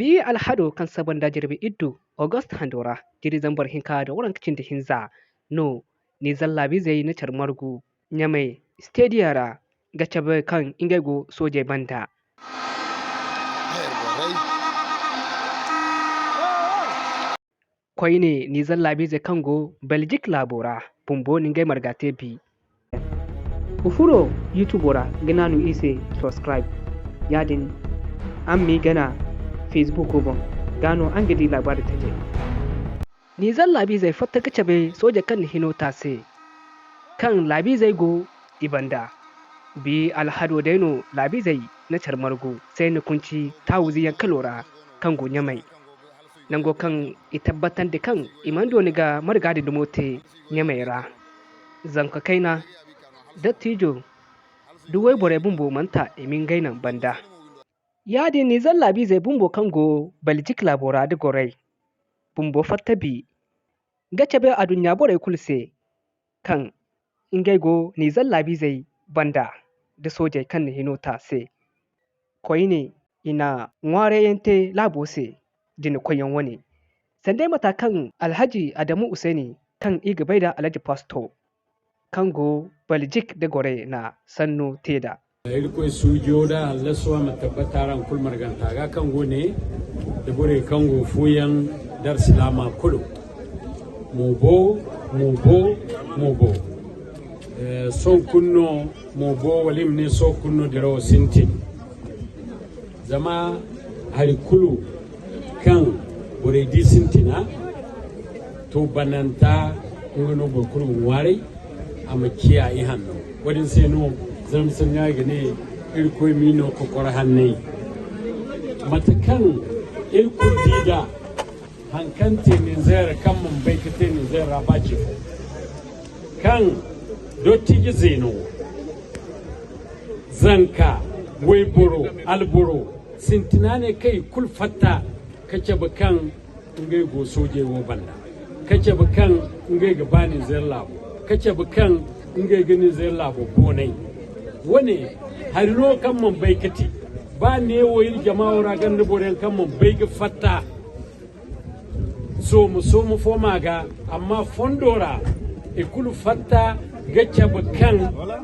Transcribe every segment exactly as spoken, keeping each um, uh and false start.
Bi alhado kaŋ saba nda jirbi iddu August hando ra, jiri zambar hinka nda waranka cindi hinza no Nizer laabiizey na care margu Ɲamay stadiya ra ga cabe kaŋ ngey go soojey banda. Koyne, Nizer laabiizey kaŋ go Beljik laabo ra bumbo na ngey marga te bi. Wa furo YouTube ra ga naanu i se subscribe. Yaadin araŋ m'i gana Facebook boŋ, gaa no araŋ ga di laabaari tajey. Nizer laabiizey fatta ga cabe sooje kaŋ na hino ta se, kaŋ laabiizey go i banda. Bi alhado day no laabiizey na care margu Seyni Kunci taawuzi yankalo ra kaŋ go Ɲamay. Nango kaŋ i tabbatandi kaŋ i mana dooni ga marga din dumo te Ɲamay ra. Zanka kayna, dattijo, da wayborey bumbo mana ta i ma ngey naŋ banda. Yaadin Nizer laabiizey bumbo kaŋ go Beljik laabo ra da gorey bumbo fatta bi ga cabe adduɲɲa borey kulu se kaŋ ngey go Nizer laabiizey banda da soojey kaŋ na hino ta se. Koyne, i na ŋwaarayyaŋ te laabo se jine koyyaŋ wane. Sanda mata kaŋ Alhaji Adamu Useni kaŋ i ga bay da Alhaji Pasto kaŋ go Beljik da gorey na sanno te nd'a. Irkoy suujo da hallaso a ma tabbata araŋ kulu marganta ga kaŋ go ne da borey kaŋ go fooyaŋ da alsilaama kulu. Mo bo, mo bo, mo bo. Eh, sohõ kulu no mo bo, wala i ma ne sohõ kulu no dirawo sintin. Zama hari kulu kaŋ borey di sintina, to bananta, nga no boro kulu ga ŋwaaray a ma ciya ihanno. Wo-din se no zama sanni ay ga ne Irkoy m'i no kokoro hanney. Mate kaŋ iri kulu di nd'a, haŋ kaŋ te Nizer kaŋ mana bay ga te Nizer ra ba ce fo. Kaŋ dottiji zeeno, zanka, wayboro, alboro, sintina ne kaŋ i kulu fatta ka cabe kaŋ ngey go soojey wo banda, ka cabe kaŋ ngey ga ba Nizer laabo, ka cabe kaŋ ngey ga Nizer laabo boonay. Wo-ne hari no kaŋ mana bay ga te. Ba neewo iri jama wo ra gonda boroyaŋ kaŋ mana bay ga fatta. Sooma-sooma fo ma ga, amma fondo ra i kulu fatta ga cabe kaŋ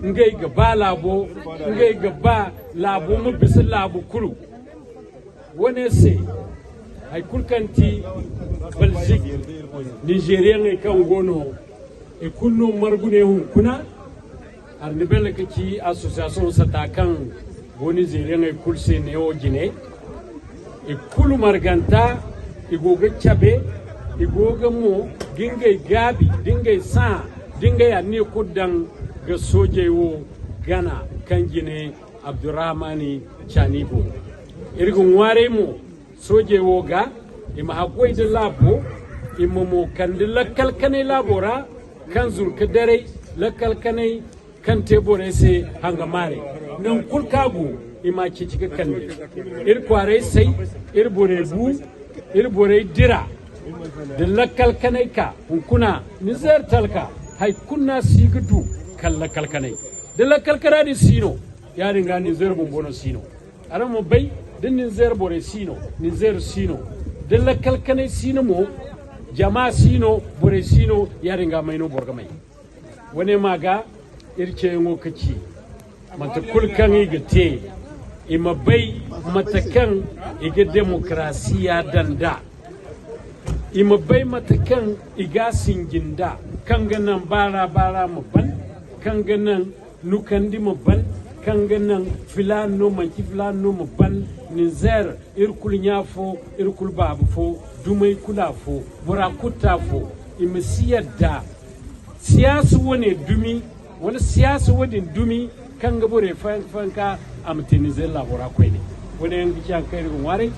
ngey ga ba laabo, ngey ga ba laabo ma bisa laabu kulu. Wo-ne se, hay kulu kaŋ ti Belgique, Nizeriyaŋey kaŋ go no, i kulu no margu ne hunkuna. Arnibel ga ci association sata kaŋ go Nizeriyaŋey kulu se neewo jine. I kulu marganta, i go ga cabe, i go ga mo ga ngey gaabi, da ngey sãa, da ngey anniya kulu daŋ ga soojey wo gana kaŋ jine Abdurrahmani Cani go. Iri ga ŋwaaray mo, soojey wo ga, i ma haggoy nda laabo, i ma mo kande lakkal kanay laabo ra, kaŋ zuru ga daray, lakkal kanay kaŋ te borey se hanga maarey. Nangu kulu kaŋ a go, i m'a ceeci ga kande. Iri kwaarey say, iri borey bu, iri borey dira. Da lakkal kanay ka, hunkuna, Nizer talka, hay kulu no a si ga du kala lakkal kanay. Da lakkal kana din si no, yaadin ga Nizer bumbo no si no. Araŋ ma bay, da Nizer borey si no, Nizer si no. Da lakkal kanay si no mo, jama si no, borey si no, yaadin ga may no boro ga may. Wo-ne ma ga iri ceeyaŋo ga ci, mate kulu kaŋ i ga te, i ma bay mate kaŋ i ga demokarasiya daŋ nd'a. I ma bay mate kaŋ i ga a sinji nd'a, kaŋ ga naŋ baara baara ma ban, kaŋ ga naŋ nukandi ma ban, kaŋ ga naŋ filaana no, manti filaana no ma ban. Nizer, iri kulu ɲa fo, iri kulu baaba fo, dumey kulu afo, bora kulu te afo. I ma si yadda siyaasa wo-ne dumi, wala siyaasa wo-din dumi, kaŋ ga borey fayanka fayanka, a ma te Nizer laabo ra koyne. Wo-ne yaŋ ga ci haŋ kaŋ iri ga ŋwaaray,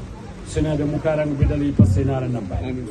sena da mukaara nga bidal i passe no araŋ naŋ baani.